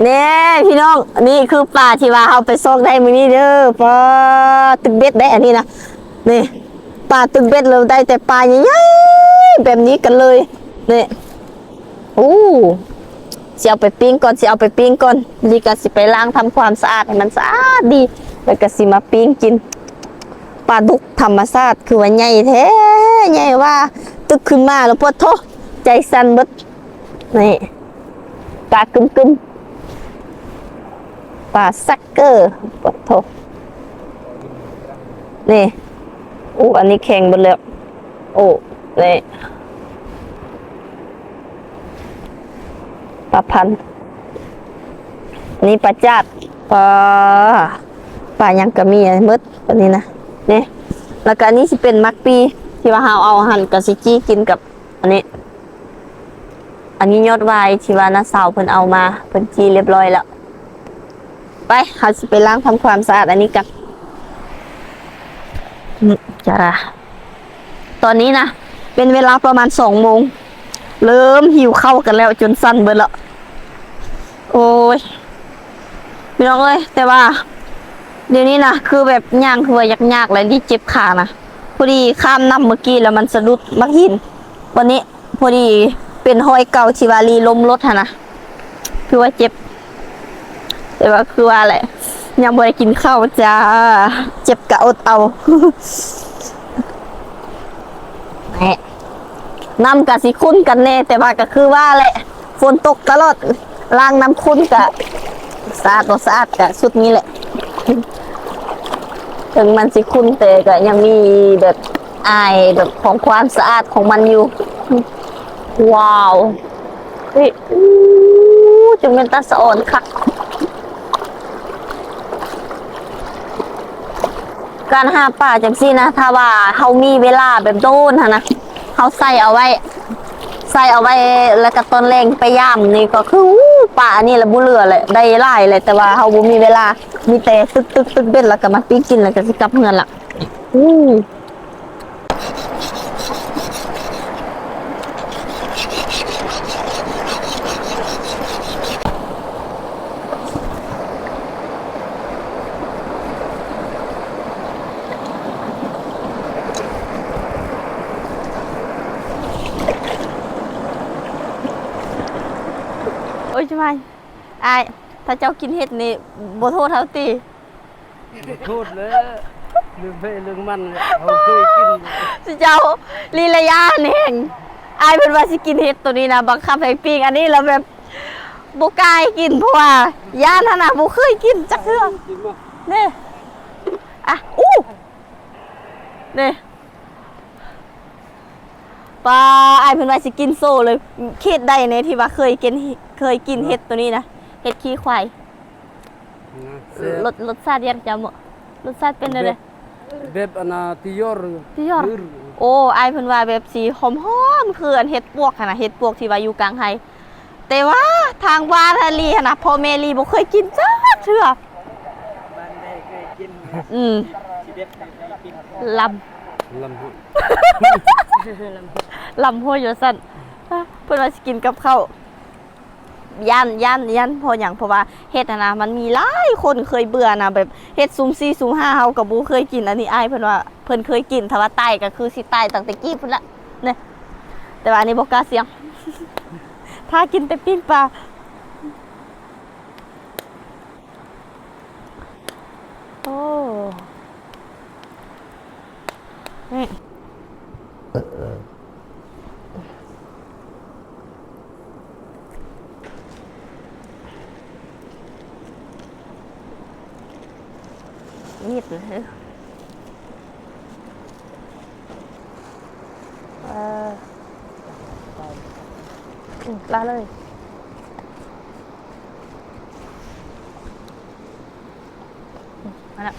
ແນ່ພີ່ນ້ອງ ນີ້ຄືປາທີ່ວ່າເຮົາໄປຊອກໄດ້ມື້ນີ້ເດີ. ປາຕຶກເບັດໄດ້ອັນນີ້ນະ. ນີ້ ປາຕຶກເບັດ ເຮົາໄດ້ແຕ່ປາໃຫຍ່ໆແບບນີ້ກັນເລີຍ. ນີ້ ໂອ້ ຊິເອົາໄປປີ້ງກ່ອນ ຊິເອົາໄປປີ້ງກ່ອນ. ລີກະຊິໄປລ້າງທຳຄວາມສະອາດໃຫ້ມັນສະອາດດີ ແລ້ວກະຊິມາປີ້ງກິນ. ປາດຸກທຳມະຊາດຄືວ່າໃຫຍ່ແທ້ ໃຫຍ່ວ່າຕຶກຂຶ້ນມາແລ້ວ ປະໂທ້ ໃຈສັ່ນເບິດ. ນີ້ ປາກຶມໆ ປາຊັກເກີ ປະໂທ້ ນີ້. ໂອ້ ອັນນີ້ແຂງເບິດແລ້ວ. ໂອ້ ນີ້ ປາພັນ ນີ້ປາຈາດ ປາ ປາຫຍັງກະມີໝົດອັນນີ້ນະ. ນີ້ ແລ້ວກະອັນນີ້ຊິເປັນໝາກປີທີ່ວ່າເຮົາເອົາຫັ້ນ ກະຊິຈີ່ກິນກັບອັນນີ້. ອັນນີ້ຍອດຫວາຍທີ່ວ່ານ້າສາວເພິ່ນເອົາມາ ເພິ່ນຈີ່ລຽບຮ້ອຍແລ້ວ. ໄປ ເຮົາຊິໄປລ້າງທຳຄວາມສະອາດອັນນີ້ກັນ. ອືມ ຈາລະ ຕອນນີ້ນະ ເປັນເວລາປະມານສອງໂມງ ເລີ່ມຫິວເຂົ້າກັນແລ້ວ ຈົນສັ່ນເບິດແລ້ວ. ໂອ້ຍ ພີ່ນ້ອງເອີຍ ແຕ່ວ່າດຽວນີ້ນະ ຄືແບບຍ່າງຄືວ່າຍາກໆ ແລະ ລີເຈັບຂານະ. ພໍດີຂ້າມນ້ຳມື້ກີ້ແລ້ວ ມັນສະດຸດໝາກຫີນ ບາດນີ້ ພໍດີເປັນຮອຍເກົ່າທີ່ວ່າລີລົ້ມລົດຫັ້ນນະ ຄືວ່າເຈັບ. ແຕ່ວ່າຄືວ່າແຫຼະ ຍັງບໍ່ໄດ້ກິນເຂົ້າຈ້າ ເຈັບກະອົດເອົາ. ແໝ ນ້ຳກະຊິຂຸ້ນກັນແດ່ ແຕ່ວ່າກະຄືວ່າແຫຼະ ຝົນຕົກຕະຫຼອດ ລ້າງນ້ຳຂຸ້ນກະສະອາດບໍ່ສະອາດກະຊຸດນີ້ແຫຼະ. ເຖິງມັນຊິຂຸ້ນແຕ່ກະຍັງມີແບບອາຍແບບຂອງຄວາມສະອາດຂອງມັນຢູ່. ວ້າວ ເຮີ້ຍ ອູ້ ຈັ່ງແມ່ນຕາສະອອນຄັກ. ການຫາປາຈັ່ງຊີ້ນະ ຖ້າວ່າເຮົາມີເວລາແບບໂດນຫັ້ນນະ ເຮົາໃສ່ເອົາໄວ້ ໃສ່ເອົາໄວ້ ແລ້ວກະຕອນແລງໄປຢາມນີ້ກໍຄື ອູ້ ປາອັນນີ້ລະບໍ່ເຫຼືອແຫຼະ ໄດ້ຫຼາຍແຫຼະ ແຕ່ວ່າເຮົາບໍ່ມີເວລາ ມີແຕ່ຕຶກໆໆເບັດ ແລ້ວກະມາປີ້ງກິນ ແລ້ວກະຊິກັບເຮືອນລະ. ອູ້ ໂອ້ຍ ຈະມາ ອ້າຍ ຖ້າເຈົ້າກິນເຫັດນີ້ ບໍ່ໂທດເຮົາຕິ? ບໍ່ໂທດແລ້ວ ເລື່ອງໃຜເລື່ອງມັນແຫຼະ ເຮົາເຄີຍກິນ. ເຈົ້າ ລີລະຍາແຮງ ອ້າຍເພິ່ນວ່າຊິກິນເຫັດໂຕນີ້ນະ ບັງຄັບໃຫ້ປີ້ງ ອັນນີ້ລະແບບບໍ່ກ້າກິນ ເພາະວ່າຢ້ານຫັ້ນນະ ບໍ່ເຄີຍກິນຈັກເທື່ອ. ນີ້ ອ່ະ ອູ້ ນີ້ ປາ ອ້າຍເພິ່ນວ່າຊິກິນໂຊເລີຍ. ເຂດໃດແດ່ທີ່ວ່າເຄີຍກິນ ເຄີຍກິນເຫັດໂຕນີ້ນະ ເຫັດຂີ້ຄວາຍ? ນະ ລົດ ລົດຊາດຈັ່ງໃດ? ລົດຊາດເປັນແນວໃດ? ແບບ ແບບອັນນາ ຕິຢອຣ ຕິຢອຣ ອືມ ໂອ້ ອ້າຍເພິ່ນວ່າແບບສີຫອມໆ ຄືອັນເຫັດປວກຫັ້ນນະ ເຫັດປວກທີ່ວ່າຢູ່ກາງໄຮ່ ແຕ່ວ່າທາງບ້ານຫັ້ນລີຫັ້ນນະ ພໍ່ແມ່ລີບໍ່ເຄີຍກິນຈັກເທື່ອ. ບ້ານໃດເຄີຍກິນ? ອືມ ຊິເດັດໃຫ້ໄປກິນ ລຳ ລຳຫ້ວຍ ລຳຫ້ວຍວ່າຊັ້ນ. ເພິ່ນວ່າຊິກິນກັບເຂົ້າ ຢ້ານ ຢ້ານ ຢ້ານ ເພາະຫຍັງ? ເພາະວ່າເຫັດຫັ້ນນະ ມັນມີຫຼາຍຄົນເຄີຍເບື່ອນະ ແບບເຫັດຊຸມສີ່ຊຸມຫ້າ ເຮົາກໍບໍ່ເຄີຍກິນ. ອັນນີ້ອ້າຍເພິ່ນວ່າເພິ່ນເຄີຍກິນ ຖ້າວ່າຕາຍກໍຄືຊິຕາຍຕັ້ງແຕ່ກີ້ພຸ້ນລະ ນີ້ ແຕ່ວ່າອັນນີ້ບໍ່ກ້າສ່ຽງ ຖ້າກິນແຕ່ປີ້ງປາ. ໂອ້ ນີ້ ມີດນະ ເອີ ເອີ ອືມ ລາເລີຍ. ມາແລ້ວ